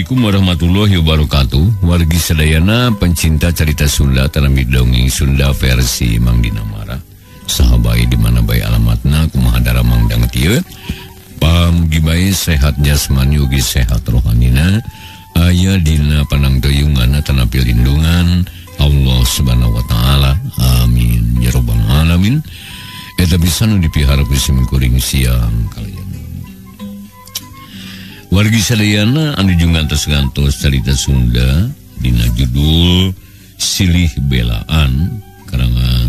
Assalamualaikum warahmatullahi wabarakatuh. Wargi sadayana pencinta cerita Sunda tanami dongeng Sunda versi Mang Dinamara. Saha bae di mana bae alamatna kumaha daramang danget ieu. Pamugi bae sehat jasmani ugi sehat rohanina. Aya dina panangtuyunganna tanapi lindungan Allah Subhanahu wa taala. Amin ya rabbal alamin. Eta bisa nu dipiharap sim kuring siang kalian. Wargi sadayana anu jeung ngantos-ngantos carita Sunda dina judul Silih Belaan karangan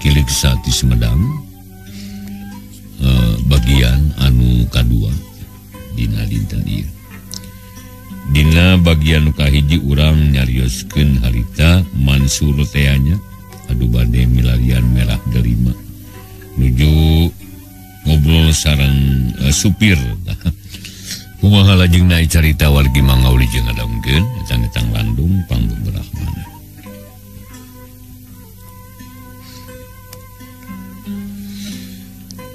Kilik Sati Sumedang, bagian anu kadua dina dinten ieu. Dina bagian nu kahiji urang nyarioskeun harita Mansur teanya adu bade milarian merah delima nuju ngobrol sareng supir. Kumaha lajeng naik carita wargi mangauli jeung ngadongkeun etang-etang Bandung pangbeberahmana.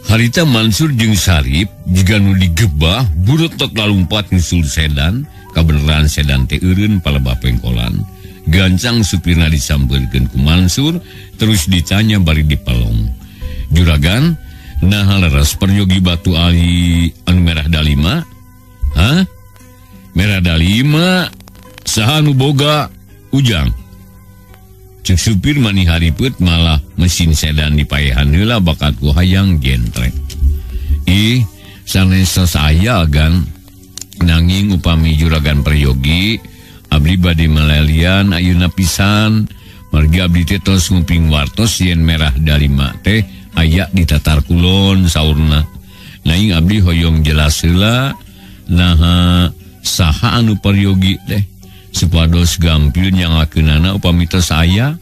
Harita Mansur jeung Sarip jiga nu digebah burutok lalumpat nyusul sedan, kabeneran sedan teh eureun palebah pengkolan. Gancang supirna disampeurkeun ku Mansur terus ditanya bari dipelong. Juragan, naha leres peryogi batu ali anu merah dalima? Hah? Merah dalima saha nu boga Ujang? Cek supir mani haripet malah mesin sedan dipaehan heula bakat ku hayang jentrek. Ih, sanes saya gan nanging upami juragan peryogi abdi bade melelian ayeuna pisan margi abdi teh tos nguping wartos yen merah dalima teh aya di Tatar Kulon saurna. Nanging abdi hoyong jelas heula naha saha anu peryogi teh supados gampil nyangakeunana upami tos aya.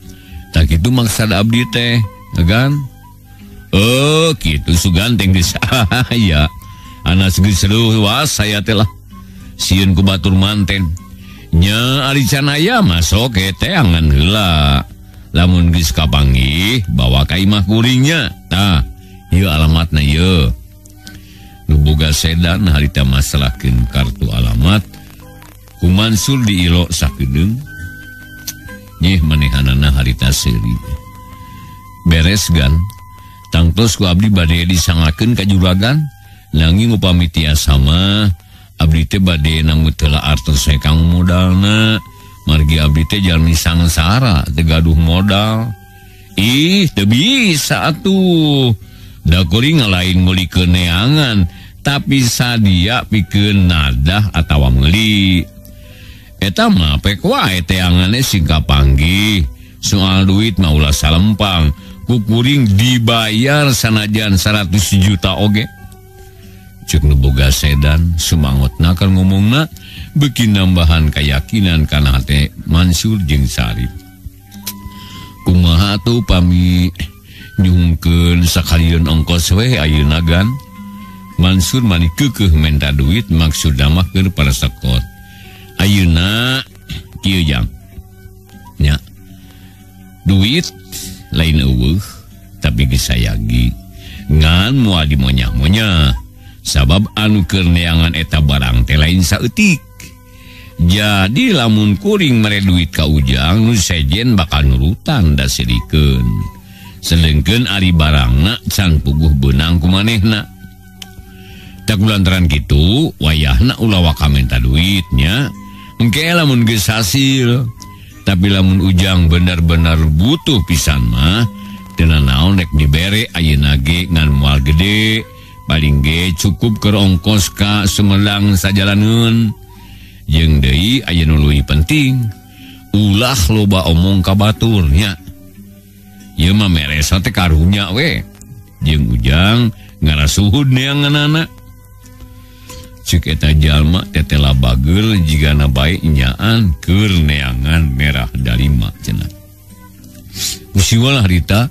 Tak kitu maksad abdi teh, kan? Oh, kitu suganteng geus aya. Anas geus leuwas saya teh lah. Sieun ku batur manten. Nya ari can aya mah sok teangan heula. Lamun geus kapanggih bawa ka imah kuringnya. Tah, ieu alamatna ieu. Nu boga sedan harita masalahkeun kartu alamat ku Mansur diilok sakedeung. Nyih manehanana harita seuri. Beres gan, tangtos ku abdi bade disangakeun ka juragan, nanging upami tiasa mah abdi teh bade nanggut heula artos we kang modalna. Margi abdi teh jalmi sangsara teu gaduh modal. Ih, teu bisa atuh. Da kuring lain meuli keneangan, tapi sadia pikeun nadah atawa meuli. Eta mah pek wae teangane sing kapanggih. Soal duit mah ulah salempang, ku kuring dibayar sanajan 100 juta oge. Cek nu boga sedan sumangotna keur ngomongna beuki nambahan kayakinan kana hate Mansur jeung Sarip. Kumaha atuh pami nyungkeun sakalieun ongkos we ayeuna gan? Mansur mani keukeuh menta duit maksudna mah keur parasekot. Ayeuna kieu jang. Nya. Duit lain eueuh tapi geus sayagi. Ngan moal dimonyah-monyah. Sabab anu keur neangan eta barang teh lain saeutik. Jadi lamun kuring mere duit ka Ujang nu sejen bakal nurutan da sirikeun. Sedengkeun ari barangna can puguh beunang ku manehna. Tak lantaran kitu wayahna ulah waka menta duitnya. Engke lamun geus hasil. Tapi lamun Ujang bener-bener butuh pisan mah teu nanaon rek dibere ayeuna ge ngan moal gede. Paling ge cukup keur ongkos ka Sumedang sajalaneun. Jeung deui aya nu leuwih penting, ulah loba omong ka batur nya. Ieu mah meresa teh karunya we. Jeung Ujang ngarasuhud neanganana. Cek eta jalma tetela bageur jigana bae nyaan keur neangan merah dalima cenah. Kusiwalah harita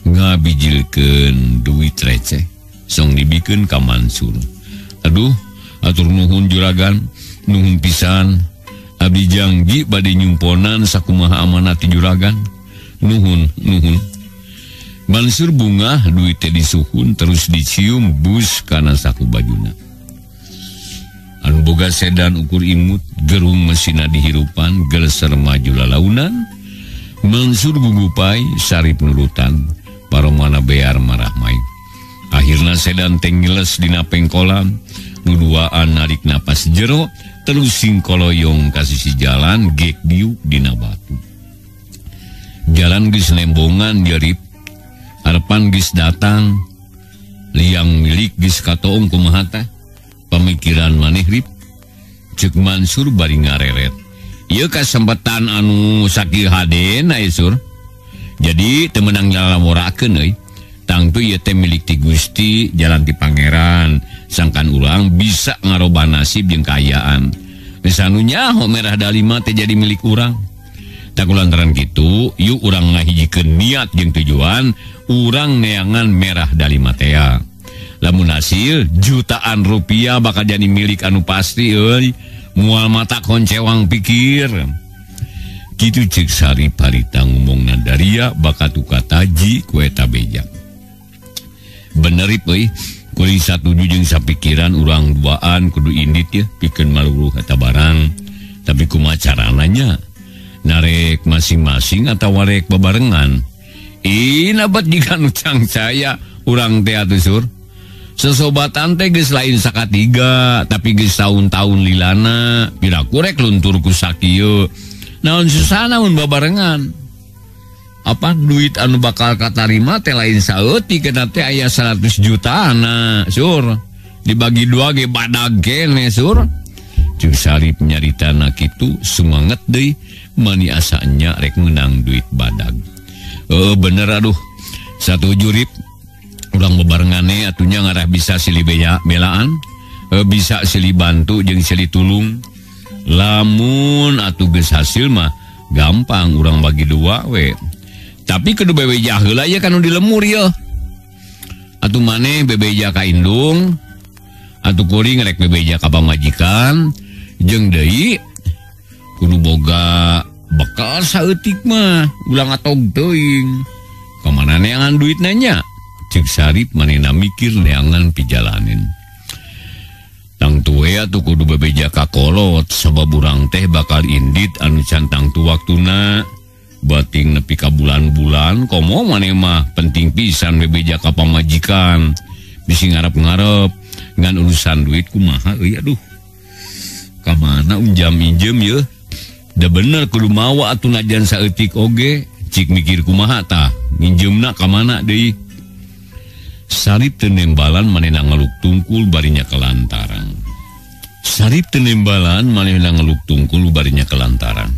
ngabijilkeun duit receh song dibikeun ka Mansur. Aduh, atur nuhun juragan, nuhun pisan. Abdi jangji bade nyumponan sakumaha amanat ti juragan. Nuhun, nuhun. Mansur bungah duit teh disuhun terus dicium bus kana saku bajuna. Anu boga sedan ukur imut gerung mesina dihirupan geleser maju lalaunan. Mansur gugupai Sarip nurutan paromana bear marah mai. Akhirna sedan teh ngiles dina pengkolan nu duaan narik napas jero terus singkoloyong ka sisi jalan gek diuk dina batu. Jalan geus nembongan jerip harapan geus datang liang milik geus katoong kumaha tah pamikiran maneh rip ceuk Mansur bari ngareret. Ieu kasempatan anu sakieu hadena sur. Jadi teu meunang nyalamorakeun euy. Tangtu ieu teh milik ti Gusti jalan ti Pangeran sangkan urang bisa ngarobah nasib jeung kaayaan. Geus anu nyaho merah dalima teh jadi milik urang. Tak lantaran kitu yuk urang ngahijikeun niat jeung tujuan urang neangan merah dalima tea. Lamun hasil jutaan rupiah bakal jadi milik anu pasti euy. Mual mata koncewang pikir. Kitu ceuk Sarip harita ngomongna daria bakal tuka taji ku eta beja. Bener euy, kuring satuju jeung sapikiran urang duaan kudu indit ya pikeun maluruh eta barang. Tapi kumaha carana nya? Narek masing-masing atawa rek bebarengan? Ih, nabat jiga nu cangcaya urang teh atuh sur. Sesobatan teh geus lain sakatiga, tapi geus tahun-tahun lilana, piraku rek luntur ku sakieu. Naon susahna mun babarengan? Apa duit anu bakal katarima teh lain saeutik eta teh aya 100 jutaan, sur. Dibagi dua ge badag keneh, sur. Ceuk Sarip nyaritana kitu sumanget deui mani asa nya rek meunang duit badag. Bener aduh. Satuju rip. Urang bebarengane atunya ngarah bisa silih belaan, bisa silih bantu jeung silih tulung. Lamun atuh geus hasil mah gampang urang bagi dua we. Tapi kudu bebeja heula ye kanu di lemur ye. Atuh maneh bebeja ka indung, atuh kuring rek bebeja ka pamajikan, jeung deui kudu boga bekal saeutik mah, ulah ngatog teuing. Ka mana neangan duitna nya? Ceuk Sarip manehna mikir neangan pijalanin. Tangtu we atuh kudu bebeja ka kolot sabab urang teh bakal indit anu can tangtu waktuna. Bating nepi ka bulan-bulan komo maneh mah penting pisan bebeja ka pamajikan. Bisi ngarep-ngarep ngan urusan duit kumaha euy aduh. Ka mana unjam injem yeuh. Da bener kudu mawa atuh najan saeutik oge. Cik mikir kumaha tah nginjemna ka mana deui. Sarip teu nembalan manehna ngeluk tungkul barinya kelantaran. Sarip teu nembalan manehna ngeluk tungkul barinya kelantaran.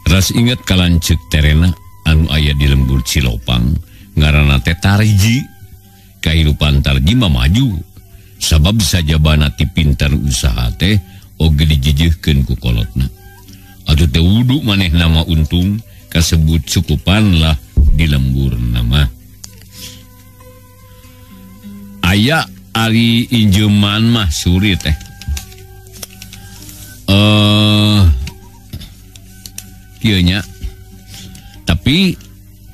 Ras inget kalanceuk terena anu aya di lembur Cilopang ngaranna teh Tarji. Kahirupan Tarji mah maju sabab sajabana ti pintar usaha teh oge dijejeuhkeun ku kolotna. Atuh teu wudu manehna mah untung kasebut cukupan lah di lembur nama. Aya ari injeman mah suri teh. Kieu nya. Tapi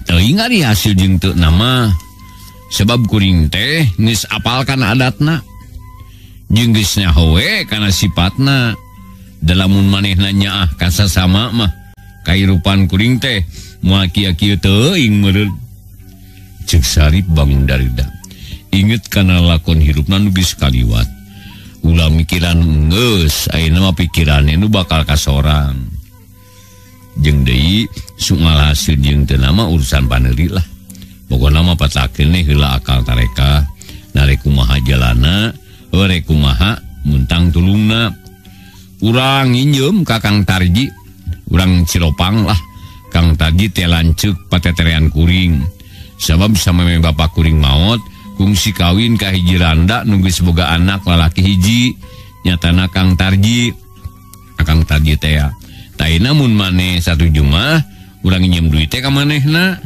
teuing ari hasil jeung teu nama sebab kuring teh geus apalkan adatna. Jeung geus nyaho we kana sipatna. Da lamun manehna nyaah ka sasama mah kahirupan kuring teh moal kieu-kieu teuing meureun. Ceuk Sarip bangun darida. Inget kana lakon hirupna nu geus kaliwat. Ulah mikiran geus, ayeuna mah pikirane nu bakal kasorang. Jeung deui sungal hasil jeung teu nama urusan paneuri lah. Pokona mah patakeun heula akal tareka, narek kumaha jalana, rek kumaha muntang tulungna. Urang nginjem ka Kang Tarji, urang Cilopang lah. Kang Tarji teh lanceuk pateterean kuring. Sabab sameme bapak kuring maot, kungsi kawin ka hiji randa nu geus boga anak lalaki hiji nyatana Kang Tarji. Kang Tarji teh taina mun maneh satuju mah urang nginjem duit teh ka manehna.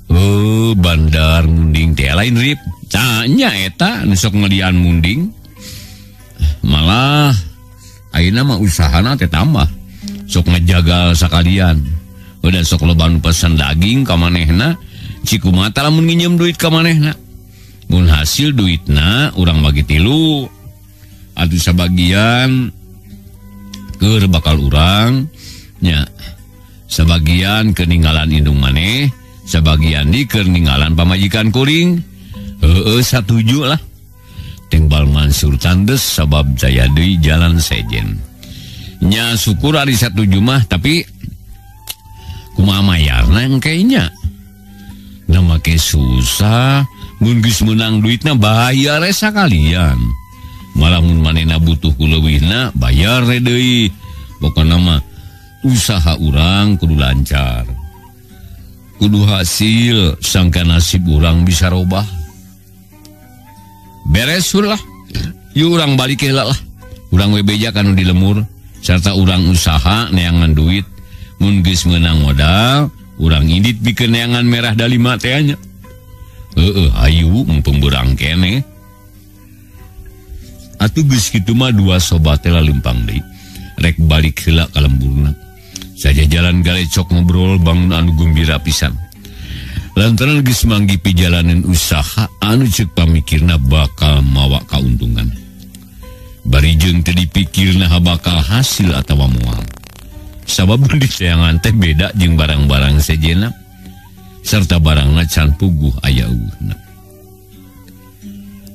Oh, bandar munding teh lain rip. Tanya eta nu sok ngelian munding. Malah ayeuna mah usahana teh tambah. Sok ngejagal sakalian. Udah sok loba nu pesen daging ka manehna, cikumata lamun nginjem duit ka manehna. Mun hasil duitna urang bagi tilu. Atuh sabagian keur bakal urang nya. Sabagian keninggalan indung maneh, sabagian di keninggalan pamajikan kuring. Heeh satuju lah. Tingbal Mansur tandes sabab jaya deui jalan sejen. Nya syukur ari satuju mah tapi kumaha mayarna engke nya. Na make susah mun geus meunang duitna bayar sakalian. Malah mun manehna butuh ku leuwihna bayar deui. Pokona mah usaha urang kudu lancar. Kudu hasil sangka nasib urang bisa robah. Beres lah. Yuk urang balik heula lah. Urang we beja kanu di lemur serta urang usaha neangan duit. Mun geus meunang modal, urang indit pikeun neangan merah dalima teh nya. Heueuh hayu mumpung beurang keneh. Atuh geus kitu mah dua sobat teh lalempang deui. Rek balik heula ka lemburna. Saja jalan galecok ngobrol bangun anu gumbira pisan. Lantaran geus manggi pijalanan usaha anu ceuk pamikirna bakal mawa kauntungan. Bari jeung teu dipikirna bakal hasil atawa moal. Sabab disayangan teh beda jeung barang-barang sejenna serta barangna can puguh aya eueuhna.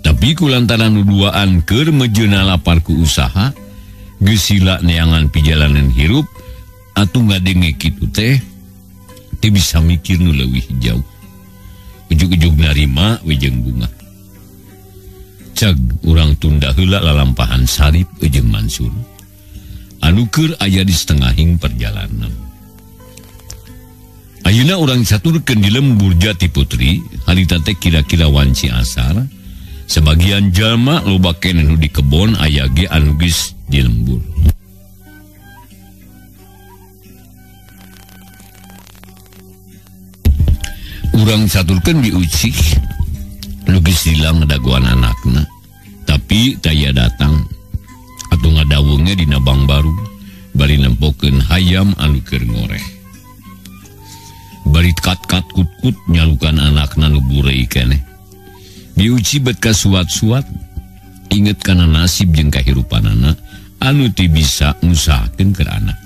Tapi ku lantaran nu duaan keur mejeuna lapar ku usaha, geus sila neangan pijalanan hirup atuh ngadenge kitu teh teu bisa mikir nu leuwih jauh. Ujug-ujug narima we jeung bunga. Cag urang tunda heula lalampahan Sarip jeung Mansur. Anu keur aya di setengahing perjalanan. Ayeuna urang caturkeun di lembur Jati Putri, harita teh kira-kira wanci asar. Sebagian jalma loba keneh nu di kebon aya ge anu geus di lembur. Urang caturkeun di Ucih, nu geus hilang dagoan anakna, tapi taya datang atuh ngadawungnya dina bang baru bari nempokeun hayam anu keur ngoreh. Bari kat-kat kut-kut nyalukan anakna nu burei keneh. Biuci bet kasuat-suat inget kana nasib jeung kahirupanana anu teu bisa ngusahakeun keur anak.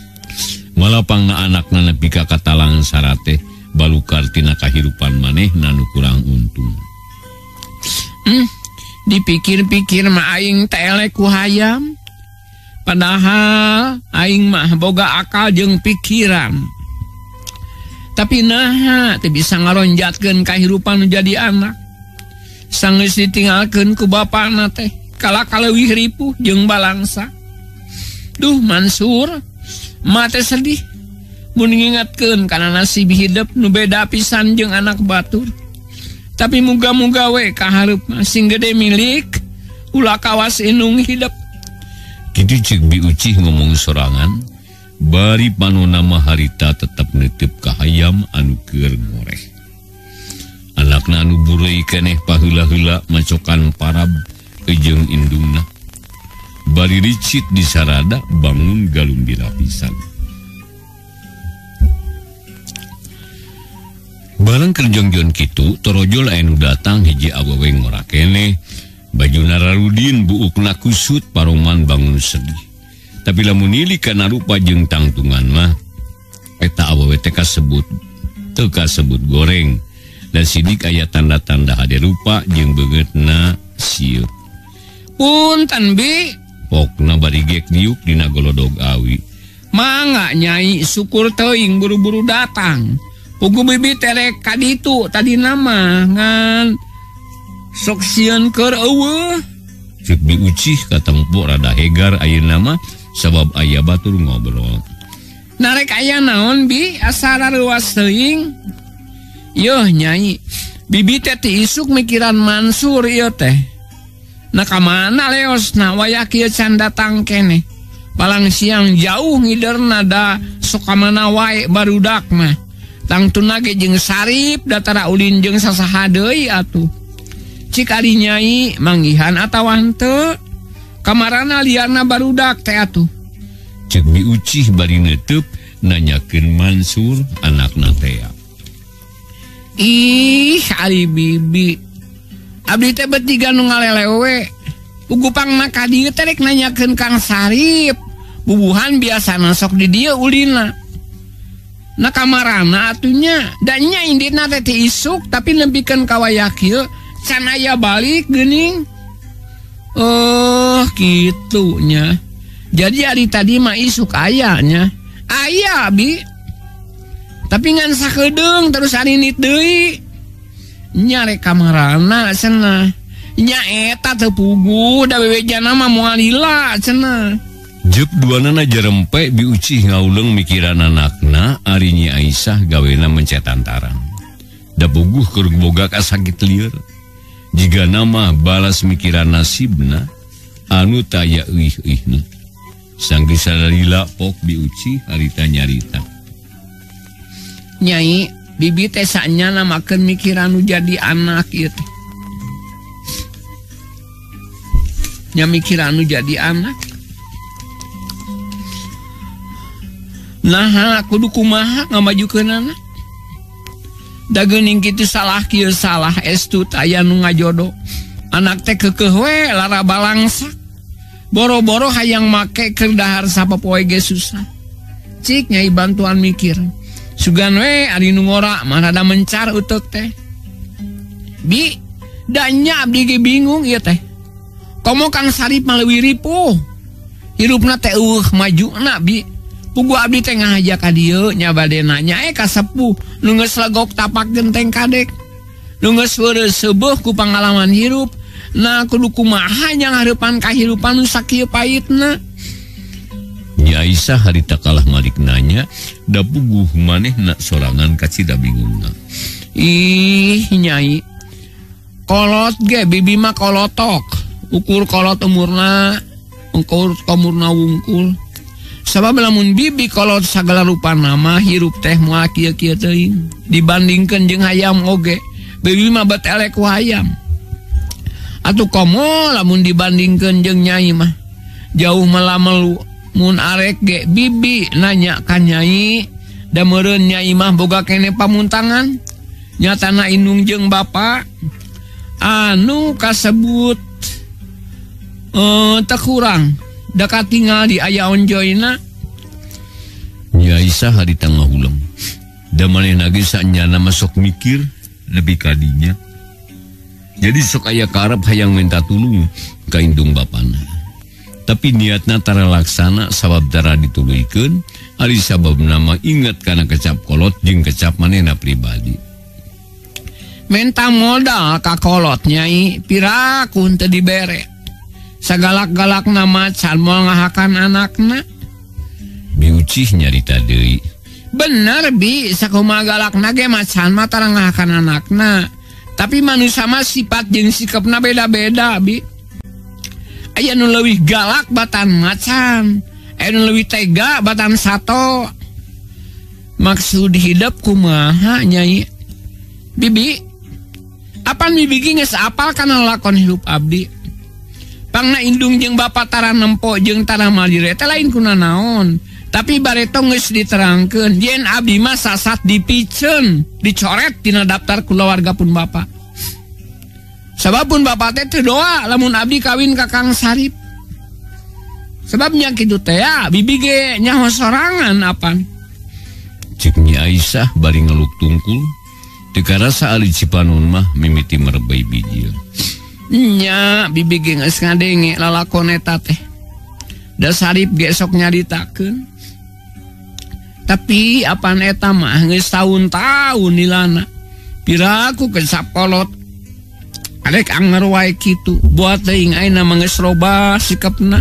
Malah pangna anakna nepi ka katalang sarate balukar tina kahirupan manehna nu kurang untung. Dipikir-pikir mah aing teh eleh ku hayam. Padahal aing mah boga akal jeung pikiran. Tapi naha teu bisa ngaronjatkeun kahirupan nu jadi anak. Sanggeus ditinggalkeun ku bapana teh kalah kaleuwih ripuh jeung balangsa. Duh Mansur, mah teh sedih mun ngingatkeun kana nasib hidup nu beda pisan jeung anak batur. Tapi muga-muga we kahareup mah sing gede milik ulah kawas inung hidup. Kitu ceuk Bi Ucih ngomong sorangan, bari panona mah harita tetep neuteub ka hayam anu keur ngoreh. Anakna anu burei keneh paheula-heula macokan parab jeung indungna. Bari ricit di sarada bangun galumbira pisan. Bareng kerjongjon kitu torojol anu datang hiji awewe ngora keneh. Bajuna rarudin buukna kusut paroman bangun sedih. Tapi lamun nili kana rupa jeung tangtungan mah eta awewe teh kasebut teu kasebut goreng. Dan sidik aya tanda-tanda hade rupa jeung beungeutna sieu. Punten bi, pokna bari gek diuk dina golodog awi. Mangga nyai syukur teuing buru-buru datang. Pugu bibi terek ka ditu tadi nama ngan sok sieun keur eueuh. Ceuk Bi Ucih katempo rada hegar ayeuna mah sabab aya batur ngobrol. Narek aya naon bi asa rareuwas teuing? Yuh nyai, bibi teh ti isuk mikiran Mansur ieu teh. Nah ka mana leosna wayah kieu can datang keneh. Palang siang jauh ngiderna da sok ka mana wae barudak mah. Tangtuna ge jeung Sarip datara ulin jeung sasaha deui atuh. Cik ari nyai manggihan atawa henteu? Kamarana liarna barudak teh atuh. Ceuk Bi Ucih bari neuteub nanyakeun Mansur anakna teh. Ih, ari bibi. Abdi teh bet jiga nu ngalelewe. Ugupangna ka dieu teh rek nanyakeun Kang Sarip. Bubuhan biasana sok di dieu ulina. Na kamarana atunya da nya inditna teh ti isuk tapi nempikeun ka wayah kieu can aya balik geuning. Oh, kitu nya. Jadi hari tadi mah isuk aya nya. Aya bi. Tapi ngan sakedeung terus arinit deui. Nya rek kamarana cenah. Nya eta teu puguh da wewejana mah moal lila cenah. Jep duanana jarempe biucih ngauleung mikiran anakna ari Nyi Aisyah gawena mencet antaran. Da puguh keur boga kasakit lieur. Jiga nama balas mikiran nasibna anu taya euih-euihna. Sanggeus salila pok biucih harita nyarita. Nyai, bibi teh sanyana makeun mikiran nu jadi anak ieu teh. Nya mikiran nu jadi anak. Nah, kudu kumaha ngamajukeunana. Da geuning kitu salah kieu salah estu aya nu ngajodo. Anak teh keukeuh we lara balangsak. Boro-boro hayang make keur dahar sapopoe ge susah. Cik nyai bantuan mikir. Sugan we ari nu ngora mah rada mencar uteuk teh. Bi, da nya abdi ge bingung ieu teh. Komo Kang Sarip mah leuwih ripuh. Hirupna teh eueuh majuna bi. Pugu abdi teh ngahaja ka dieu nya bade nanya ka sepuh nu geus legok tapak genteng kadek. Nu geus weureuh seubeah ku pangalaman hirup. Nah kudu kumaha nya ngahareupan kahirupan nu sakieu paitna. Nyi Aisyah harita kalah malik nanya da puguh manehna sorangan kacida bingungna. Ih nyai. Kolot ge bibi mah kolotok. Ukur kolot umurna, ukur umurna wungkul. Sabab lamun bibi kolot sagala rupa nama hirup teh moal kieu-kieu teuing dibandingkeun jeung hayam oge. Bibi mah bet elek ku hayam. Atuh komo lamun dibandingkeun jeung nyai mah jauh melamelu. Mun arek ge bibi nanya ka nyai da meureun nyai mah boga kene pamuntangan. Nyatana indung jeung bapa anu kasebut teu kurang. Da katingal di aya onjoyna. Nyi Aisyah harita ngahuleng. Da manehna ge sanyana mah sok mikir nepi ka dinya. Jadi sok aya karep hayang minta tulung ka indung bapana. Tapi niatna tara laksana sabab tara dituluykeun, ari sababna mah inget kana kecap kolot jeung kecap manehna pribadi. Menta modal ka kolot nyai piraku teu dibere. Sagalak-galakna macan moal ngahakan anakna. Biucih nyarita deui. Bener bi, sakumaha galakna ge macan mah tara ngahakan anakna. Tapi manusia mah sifat jeung sikapna beda-beda bi. Aya nu leuwih galak batan macan, aya nu leuwih tega batan sato. Maksud hidup kumaha nyai? Bibi, apan bibi ge geus apal kana lakon hirup abdi? Pangna indung jeung bapa tara nempo jeung tara malire teh lain kuna naon. Tapi bareto geus diterangkeun yen abdi mah sasat dipiceun, dicoret tina daftar kulawarga pun bapa. Sabab pun bapa teh teu doa lamun abdi kawin ka Kang Sarip. Sebab nya kitu teh ya, bibi ge nyaho sorangan apan. Cek Nyi Aisyah bari ngeluk tungkul, teu karasa ali Cipanon mah mimiti merebei bijil. Nya bibi ge geus ngadenge lalakon eta teh. Da Sarip ge sok nyaritakeun. Tapi apan eta mah geus taun-taun nilana. Piraku kesap kolot. Arek anger wae kitu. Buat teuing ayeuna mah geus robah sikapna.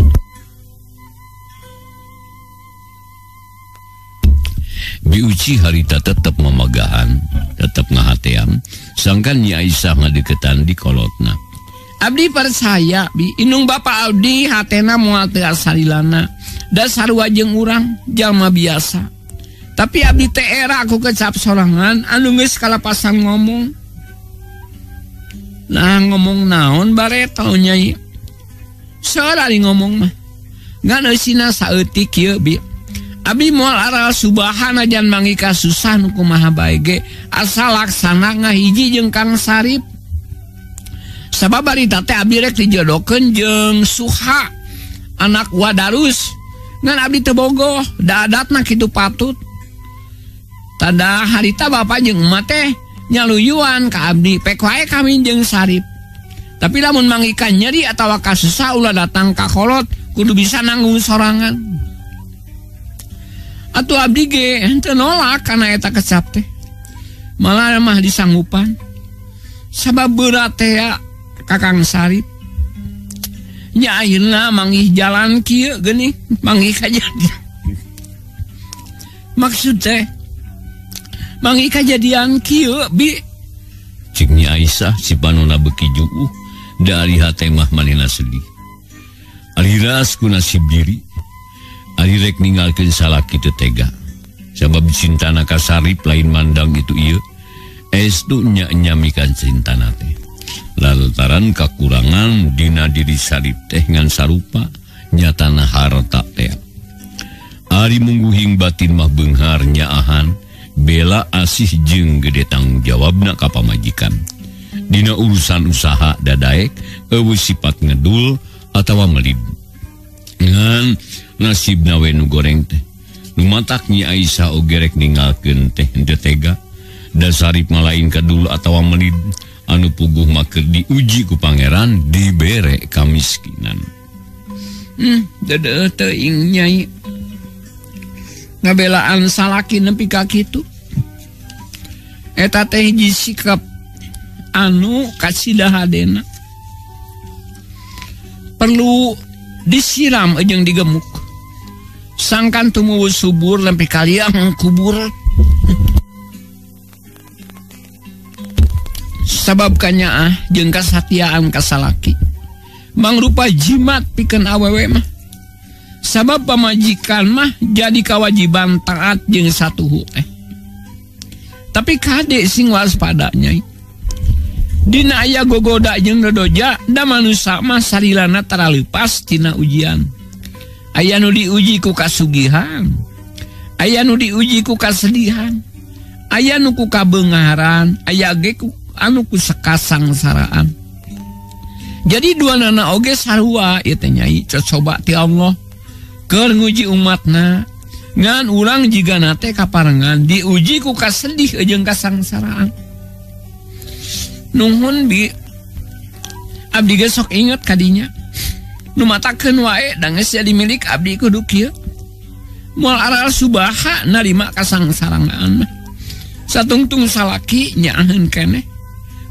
Biuci harita tetep mamagahan, tetep ngahatean, sangkan Nyi Aisyah ngadeukeutan di kolotna. Abdi percaya bi indung bapa abdi hatena moal teu asalilana. Da sarua jeung urang jalma biasa. Tapi abdi teh era ku kecap sorangan anu geus kalapasan ngomong. Nah ngomong naon bareto nyai. Saur ari ngomong mah. Ngan eusina saeutik kieu bi. Abdi moal aral subahana jan mangi kasusah nu kumaha bae ge asal laksana ngahiji jeung Kang Sarip. Sabab barita teh abdi rek dijodohkeun jeung Suha anak Wadarus. Ngan abdi teu bogoh, da adatna kitu patut. Tada harita bapak jeung emak teh nyaluyuan ka abdi, pek wae kawin jeung Sarip. Tapi lamun mangikan nyeri atawa kasusah ulah datang ka kolot, kudu bisa nanggung sorangan. Atuh abdi ge henteu nolak kana eta kecap teh. Malah mah disanggupan. Sabab berat teh ya Kakang Sarip. Nya ayeuna manggih jalan kieu geuning, manggih kajadian. Maksud teh manggih kajadian kieu bi. Cik Nyi Aisyah si panona beuki juuh dari hate mah manehna sedih. Ari ras ku nasib diri, ari rek ninggalkeun salaki teu tega. Sabab cintana ka Sarip lain mandang itu ieu, estu nya nyamikan cintana teh. Lantaran kakurangan dina diri Sarip teh ngan sarupa nyatana harta teh. Ari mungguhing batin mah beunghar nyaahan, bela asih jeung gede tanggung jawabna ka pamajikan. Dina urusan usaha dadaek eueuh sifat ngedul atawa melid. Ngan nasibna we nu goreng teh. Nu matak Nyi Aisyah oge rek ninggalkeun teh henteu tega. Da Sarip mah lain kadul atawa melid, anu puguh mah keur diuji ku pangeran dibere kamiskinan. Deudeuh teuing Nyai. Ngabelaan salaki nepi ka kitu. Eta teh hiji sikap anu kasida hadena. Perlu disiram jeung digemuk. Sangkan tumuwuh subur nepi ka liang kubur. Sabab kanyaah jeung kasatiaan ka salaki mangrupa jimat pikeun awewe mah. Sabab pamajikan mah jadi kewajiban taat jeung satuhu teh. Tapi kade sing waspada Nyai. Dina aya gogoda jeung dodoja da manusa mah sarilana tara leupas tina ujian. Aya nu diuji ku kasugihan, aya nu diuji ku kasedihan, aya nu ku kabeungharan, aya ge ku anu ku sekasangsaraan. Jadi dua nana oge sarua ieu teh Nyai, cocoba ti Allah keur nguji umatna. Ngan urang jigana teh kaparengan diuji ku kasedih jeung kasangsaraan. Nuhun bi, abdi ge sok inget kadinya. Nu matakeun wae da geus jadi milik abdi kudu kieu. Moal aral subaha narima kasangsaraan mah. Satungtung salaki nyaaheun keneh.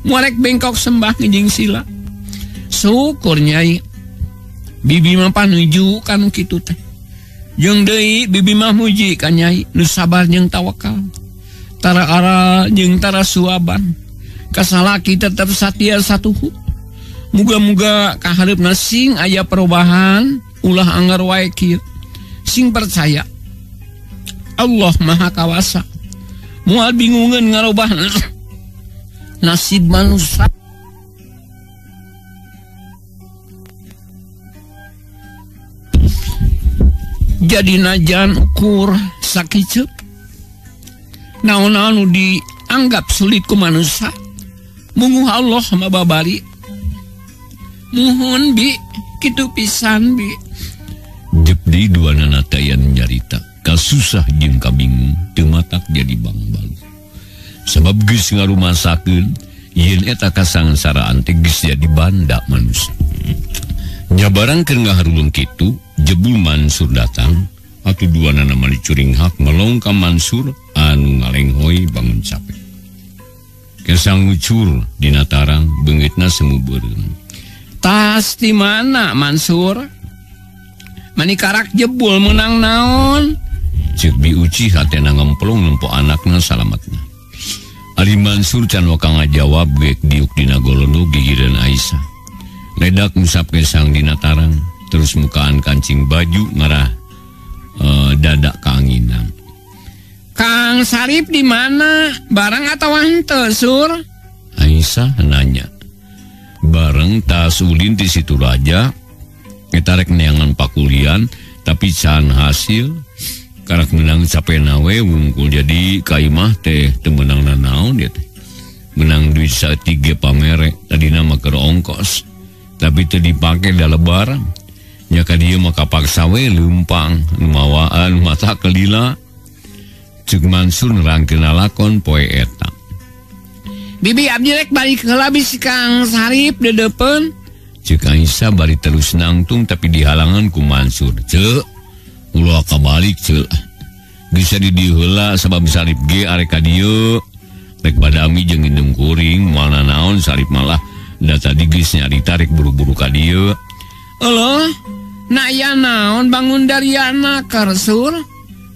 Moal rek bengkok sembah ngejing sila. Syukur Nyai, bibi mah panuju kanu kitu teh. Jeung deui bibi mah muji ka Nyai nu sabar jeung tawakal. Tara aral jeung tara suaban. Kasalaki tetep satia satuhu. Muga-muga kahareupna sing aya perubahan, ulah anggar wae kieu. Sing percaya Allah Maha Kawasa. Moal bingungeun ngarobah nasib manusia. Jadi najan ukur sakiceuk. Naon-naon nu dianggap sulit ku manusia, munguh Allah mah babari. Muhun bi, kitu pisan bi. Jepdi dua nana tayan nyarita, kasusah jeung kabingung teu matak jadi bangbalu. Sabab geus ngarumasakeun yen eta kasangsaraan teh geus jadi banda manusia. Nya barang keur ngaharulung kitu, jebul Mansur datang, atuh dua nana mah dicuringhak melong ka Mansur anu ngalenghoy bangun capek. Kesang ngucur dina tarang beungeutna semu beureum. Tas di mana Mansur? Mani karak jebul menang naon? Ceuk Bi Uci hatena ngemplong nempo anakna salamatna. Ari Mansur can waka ngajawab geuk diuk dina golono gigireun Aisyah. Ledak ngusap kesang dina tarang, terus mukaan kancing baju ngarah dadak kaanginan. Kang Sarip di mana? Barang atau henteu, Sur? Aisyah nanya. Bareng tas ulin ti situ raja, eta rek neangan pakulian, tapi can hasil. Karak menang capena we wungkul jadi kaimah teh teu meunang nanaon dia teh. Menang duit saeutik ge pamere tadina mah keur ongkos. Tapi teu dipake da lebaran. Nya ka dieu mah kapaksa we leumpang nu mawaan mata kelila. Ceuk Mansur nerangkeun lalakon poe eta. Bibi abdi rek balik heula bisi Kang Sarip deudeupeun. Ceuk Aisyah bari terus nangtung tapi dihalangan ku Mansur. Ceuk, ulah kabalik ceuk. Geus di dieu heula sabab Sarip ge arek ka dieu. Rek badami jeung indung kuring moal nanaon Sarip malah da tadi geus nyarita rek buru-buru ka dieu. Eueuh, na aya naon bangun dariana kersur?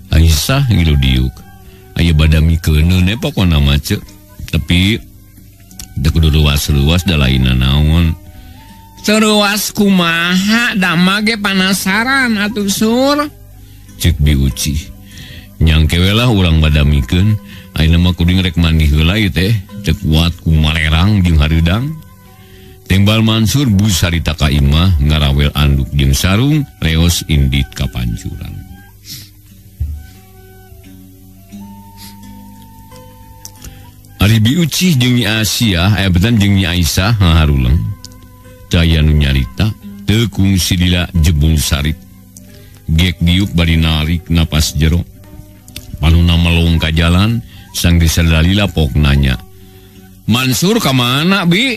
Aisyah ngilu diuk. Aya badami keuneun we pokona mah ceuk. Tapi teu kudu luas-luas da lainna naon. Teruas kumaha dama ge panasaran atuh sur. Ceuk Bi Uci. Nyangke we lah urang badamikeun. Ayeuna mah kuring rek mandi heula ieu teh. Teu kuat ku malerang jeung hareudang. Tembal Mansur bus harita ka imah ngarawel anduk jeung sarung reos indit ka pancuran. Ari Bi Uci jeung Nyi Asiah aya betan jeung Nyi Aisyah ngaharuleng. Daya nu nyarita teu kungsi lila jebul Sarip. Gek diuk bari narik napas jero. Panuna melong ka jalan sanggeus dalila pok nanya. Mansur ka mana Bi?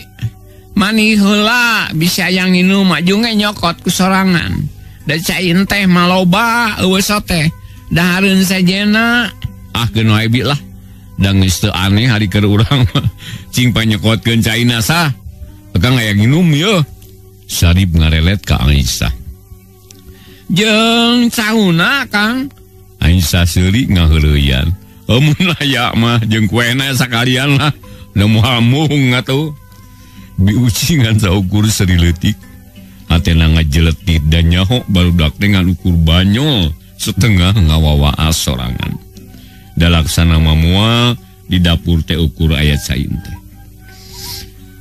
Mani heula bisa aya nginum maju ge nyokot ku sorangan. Da cain teh maloba eueuh teh. Dahareun sajena. Ah keun wae Bi lah. Da geus teu aneh hari keur urang mah. Cing panyokotkeun caina sah. Akang aya nginum yeuh. Sarip ngarelet ka Aisyah. Jeung sauna Kang? Aisyah seuri ngaheureuyan. Amun aya mah jeung kuena sakalian lah. Da moal mung atuh. Bi Uci ngan saukur seri leutik. Hatena ngajeletit dan nyaho barudak teh ngan ukur banyol setengah ngawawaas sorangan. Da laksana mah moal di dapur teh ukur aya cai teh.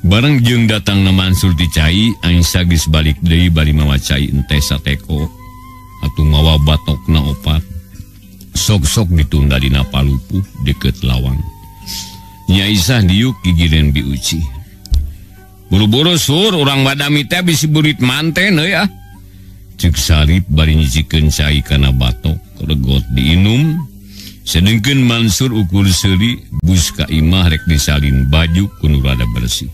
Bareng jeung datangna Mansur ti cai, Aisyah geus balik deui bari mawa cai enteh sateko atuh mawa batokna opat. Sok-sok ditunda dina palupuh deket lawang. Nyi Aisyah diuk gigireun Bi Uci. Buru-buru sur urang badami teh bisi burit manten euy ah. Ceuk Sarip bari nyicikeun cai kana batok regot diinum. Sedengkeun Mansur ukur seuri bus ka imah rek disalin baju ku nu rada bersih.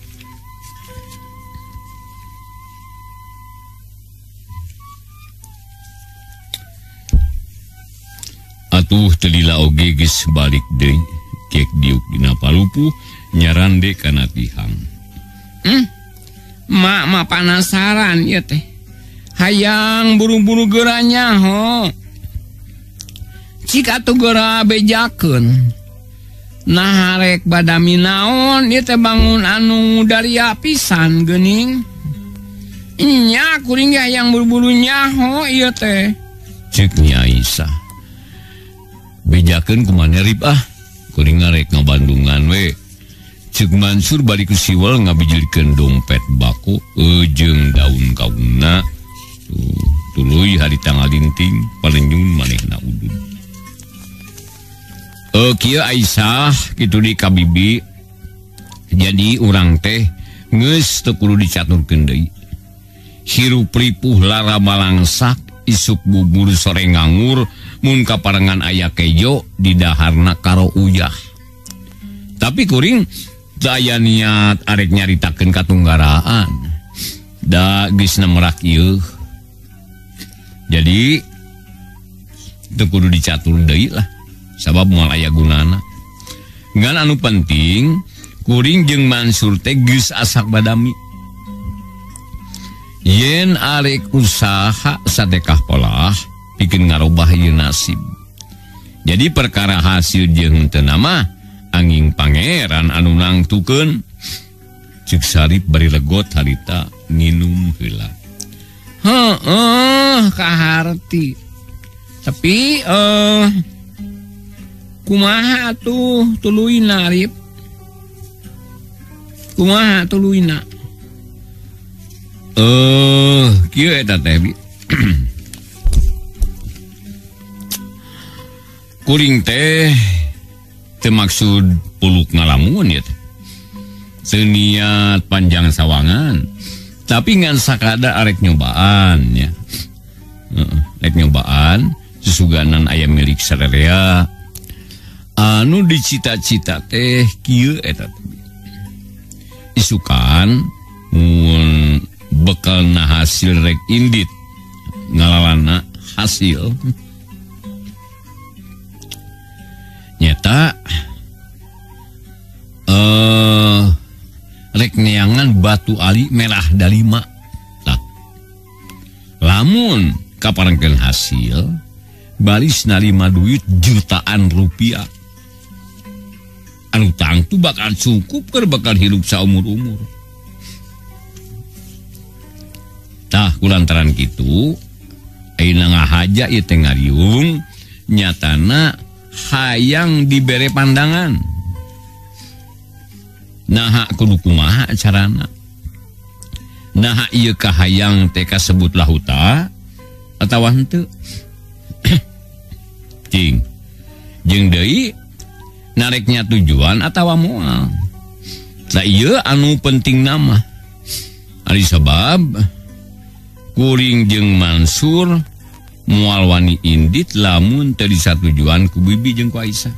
Atuh teu lila oge geus balik deui kek diuk dina palupuh nyarande kana tihang. Mak mah panasaran ieu teh. Hayang buru-buru geura nyaho. Cik atuh geura bejakeun. Nah rek badami naon ieu teh bangun anu daria pisan geuning. Nya kuring ge hayang buru-buru nyaho ieu teh. Ceuk Nyi Aisyah. Bejakeun kumaha rip ah. Kuring rek ngabandungan we. Ceuk Mansur bari ku siwel ngabijilkeun dompet bako jeung daun kaungna. Tuluy harita ngalinting palenyun manehna udud. Kieu Aisyah kitu di ka bibi. Jadi urang teh geus teu kudu dicaturkeun deui. Hirup ripuh lara balangsak isuk bubur sore ngangur mun kaparengan aya kejo di daharna karo uyah. Tapi kuring daya niat arek nyaritakeun katunggaraan. Da geus merak ieu. Jadi teu kudu dicatur deui lah. Sabab moal aya gunana. Ngan anu penting kuring jeung Mansur teh geus asak badami. Yen arek usaha sadekah polah pikeun ngarobah ieu nasib. Jadi perkara hasil jeung teu nama angin pangeran anu nangtukeun. Ceuk Sarip bari legot harita nginum heula. Heeh, kaharti. Tapi kumaha atuh tuluyna Rip? Kumaha tuluyna? Kieu eta teh Bi. Kuring teh teu maksud puluk ngalamun ya teh. Teu niat panjang sawangan, tapi ngan sakada arek nyobaan ya. Rek nyobaan susuganan aya milik sararea. Anu dicita-cita teh kieu eta teh. Isukan mun bekalna hasil rek indit ngalalana hasil. Nyata rek neangan batu ali merah dalima. Tah. Lamun kaparengkeun hasil baris narima duit jutaan rupiah. Anu tangtu bakal cukup keur bakal hirup saumur-umur. Tah kulantaran kitu ayeuna ngahaja ieu teh ngariung nyatana hayang dibere pandangan. Naha kudu kumaha carana? Naha ieu kahayang teh kasebut lahuta atawa henteu? Cing. Jeung deui nareknya tujuan atawa moal. Tah ieu anu penting nama. Ari sabab kuring jeung Mansur moal wani indit lamun teu disatujuan ku bibi jeung ku Aisyah.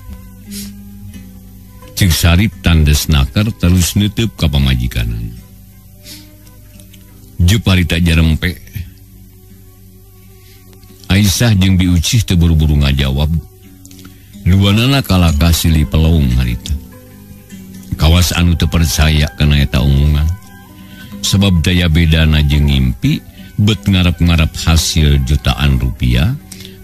Cek Sarip tandes naker terus nutup ka pamajikanana. Jup harita jarempe. Aisyah jeung Bi Ucih teu buru-buru ngajawab. Duanana kalakah silih pelong harita. Kawas anu teu percaya kana eta omongan. Sebab daya bedana jeung ngimpi bet ngarep-ngarep hasil jutaan rupiah,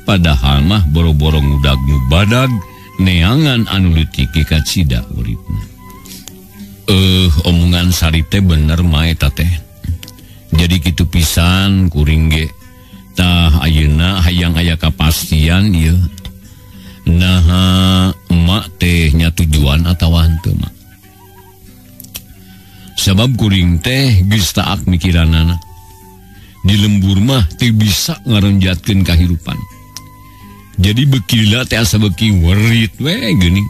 padahal mah boro-boro ngudag nu badag neangan anu leutik kacida uripna. Omongan Sarip teh bener mah eta teh. Jadi kitu pisan kuring ge. Tah ayeuna hayang aya kapastian ieu. Naha emak teh nya tujuan atawa henteu mak. Sabab kuring teh geus taak mikiranana. Di lembur mah teu bisa ngaronjatkeun kahirupan. Jadi beki lila teh asa beki werit we geuning.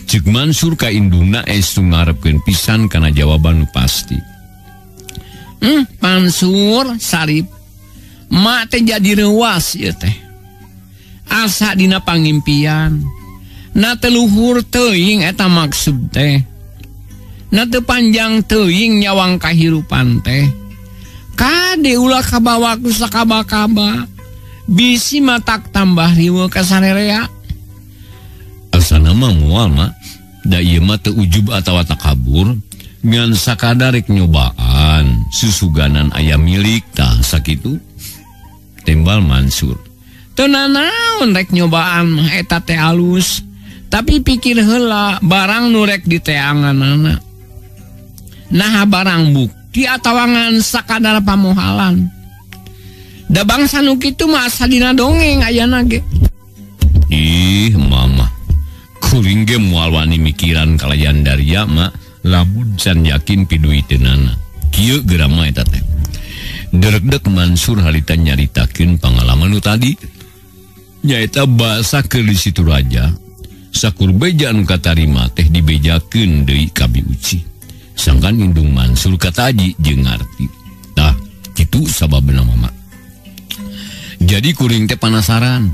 Ceuk Mansur ka indungna estu ngarepkeun pisan kana jawaban nu pasti. Mansur Sarip mak teh jadi reuas ieu teh. Asa dina pangimpian. Na teu luhur teuing eta maksud teh. Na teu panjang teuing nyawang kahirupan teh. Kade ulah kabawa ku sakaba-kaba. Bisi matak tambah riweuh ka sarerea. Asana mah moal mah da ieu mah teu ujub atawa takabur ngan sakadar rek nyobaan susuganan aya milik tah sakitu. Tembal Mansur. Teu nanaon rek nyobaan mah eta teh alus, tapi pikir heula barang nu rek diteanganana. Naha barang bukti atawa ngan sakadar pamohalan. Da bangsa nu kitu mah asa dina dongeng ayana ge. Ih mama, kuring ge moal wani mikiran kalayan daria mah lamun can yakin piduiteunana. Kieu geura mah eta teh. Derekdek Mansur harita nyaritakeun pangalaman nu tadi. Nyaeta basa keur di situ raja, sakur beja anu katarima teh dibejakeun deui ka Bi Uci. Sangkan indung Mansur kataji jeung ngarti. Tah, kitu sababna mama. Jadi kuring teh panasaran.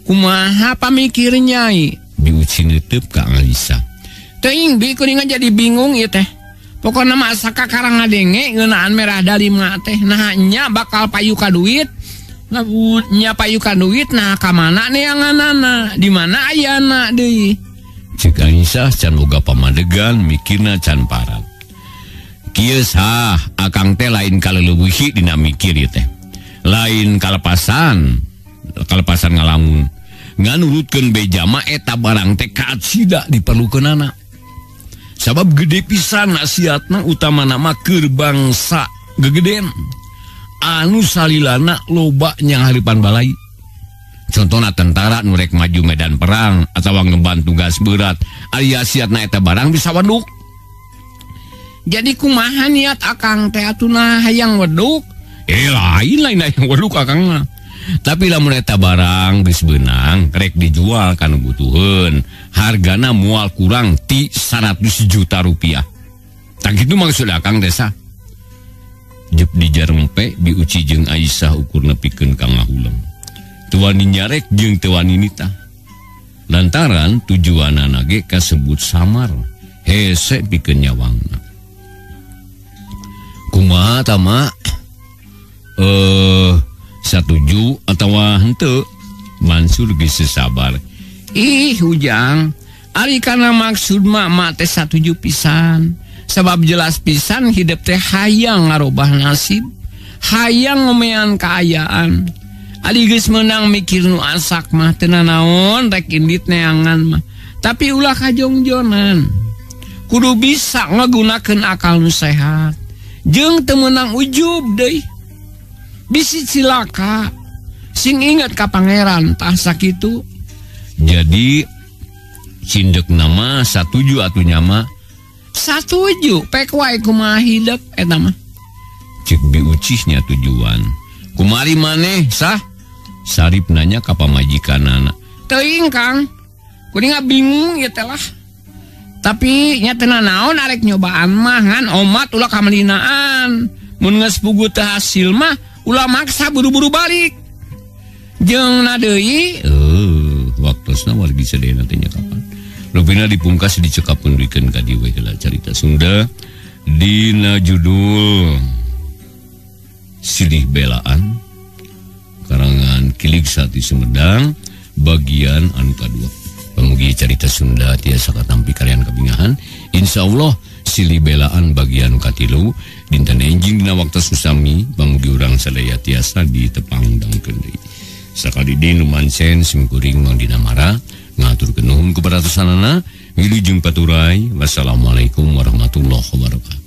Kumaha pamikir nyai? Bi Uci neuteub ka Aisyah. Teuing bi kuring jadi bingung ieu teh. Pokona mah asa kakarang ngadenge ngeunaan merah dalima teh. Nah nya bakal payu ka duit. Nya payu ka duit nah ka mana neanganana? Di mana ayana deui? Cek Aisyah can boga pamadegan mikirna can parat. Kieu sah akang teh lain kaleleuwih dina mikir ieu teh. Lain kalepasan ngalamun. Nganurutkeun beja mah eta barang teh kacida diperlukeunana. Sabab gede pisan nasihatna utamana mah keur bangsa gegeden. Anu salilana loba nyanghareupan balai. Contohna tentara nu rek maju medan perang atawa ngeban tugas berat, ari hasiatna eta barang bisa weduk. Jadi kumaha niat akang teh atuna hayang weduk? Lain lain hayang weduk akang mah. Tapi lamun eta barang geus beunang rek dijual kana butuheun, hargana moal kurang ti 100 juta rupiah. Tah kitu maksud akang teh sah. Jep dijarempe Bi Uci jeung Aisyah ukur nepikeun ka ngahuleng. Teu wani nyarek jeung teu wani nitah. Lantaran tujuanana ge kasebut samar, hese pikeun nyawangna. Kumaha tah mak? Satuju atawa henteu? Mansur geus sabar. Ih Ujang, ari kana maksud mak teh satuju pisan. Sebab jelas pisan hidup teh hayang ngarobah nasib, hayang ngomean kaayaan. Ari geus meunang mikir nu asak mah teu nanaon rek indit neangan mah. Tapi ulah kajongjonan. Kudu bisa ngagunakeun akal nu sehat. Jeung teu meunang ujub deui. Bisi cilaka. Sing inget ka pangeran tah sakitu. Jadi cindek nama satuju atuh nyama. Satuju pek wae kumaha hidep eta mah. Cek Bi Ucihnya tujuan. Kumari maneh sah? Sarip nanya ka pamajikanana. Teuing Kang. Kuring bingung ieu teh lah. Tapi nya teu nanaon arek nyobaan mah ngan omat ulah kamalinaan. Mun geus puguh teu hasil mah ulah maksa buru-buru balik. Jeung na deui waktosna wargi sadayana teh nya kapan. Rupina dipungkas dicekapkeun duikeun ka dieu we heula carita Sunda dina judul Silih Belaan karangan Kilik Sati Sumedang bagian anu kadua. Pamugi carita Sunda tiasa katampi kalian kabingahan. Insyaallah Silih Belaan bagian katilu dinten enjing dina waktu susami pamugi urang sadaya tiasa ditepang dangkeun deui. Sakali deui nu mancen simkuring Mang Dina Mara ngaturkeun nuhun kepada sanana wilujeng paturai. Wassalamualaikum warahmatullahi wabarakatuh.